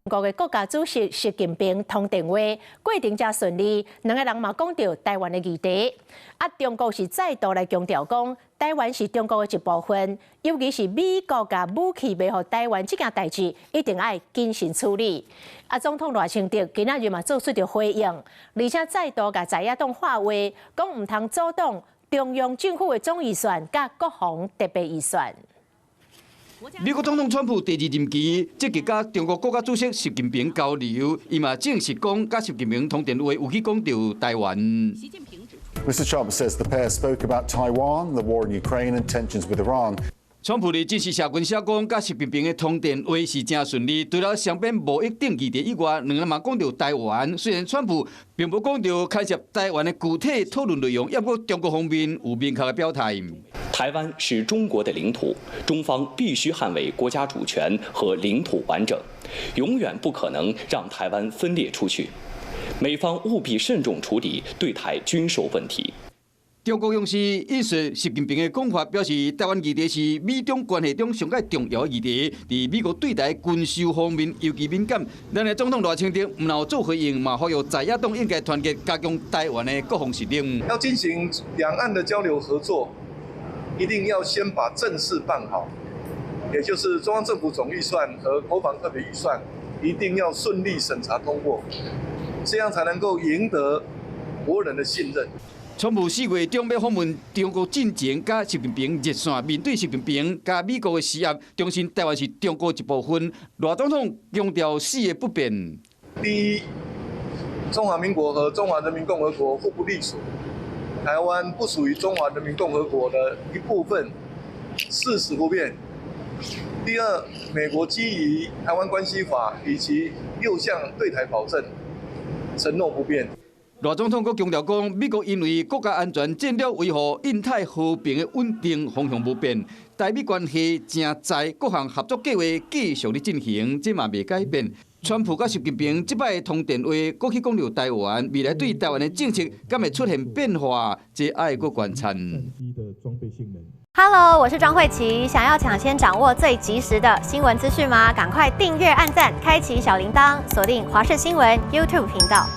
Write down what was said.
國的國家主席習近平通電話，過程誠順利，兩個人嘛講著台灣的議題。啊，中國是再度來強調講，台灣是中國的一部分，尤其是美國共武器賣予台灣這件代誌，一定愛謹慎處理。啊，總統賴清德今仔日嘛做出著回應，而且再度共在野黨喊話，講毋通阻擋中央政府的總預算佮國防特別預算。美國總統川普第二任期積極佮中國國家主席習近平交流，伊嘛證實講佮習近平通電話有去講著台灣。 Mr. Trump says the pair spoke about Taiwan, the war in Ukraine and tensions with Iran. 川普佇正式社群寫講，佮習近平的通電話是誠順利，除了雙邊貿易等議題以外，兩人嘛講著台灣。雖然川普並無講著牽涉台灣的具體討論內容，猶過中國方面有明確的表態。台灣是中國的領土，中方必須捍衛國家主權和領土完整，永遠不可能讓台灣分裂出去。美方務必慎重處理對台軍售問題。中國央視引述習近平的講法，表示台灣議題是美中關係中上蓋重要的議題，佇美國對台軍售方面尤其敏感。咱的總統賴清德毋但有做回應，嘛呼籲在野黨應該團結，加強台灣的國防實力。要進行兩岸的交流合作，一定要先把正事辦好，也就是中央政府總預算和國防特別預算一定要順利審查通過，這樣才能夠贏得國人的信任。川普4月中欲訪問中國進前，佮習近平熱線，面對習近平佮美國的施壓，重申台灣是中國一部分。賴總統強調四個不變：第一，中華民國和中華人民共和國互不隸屬，台灣不屬於中華人民共和國的一部分，事實不變。第二，美國基於《台灣關係法》以及六項對台保證，承諾不變。賴總統閣強調講，美國因為國家安全戰略維護印太和平的穩定方向無變，台美關係誠在各項合作計劃繼續咧進行，這嘛袂改變。川普佮習近平這擺通電話，閣去講著台灣，未來對台灣的政策敢會出現變化，這愛閣觀察。 Hello，我是莊慧琪，想要搶先掌握最及時的新聞資訊嗎？趕快訂閱、按讚、開啟小鈴鐺，鎖定華視新聞 YouTube 頻道。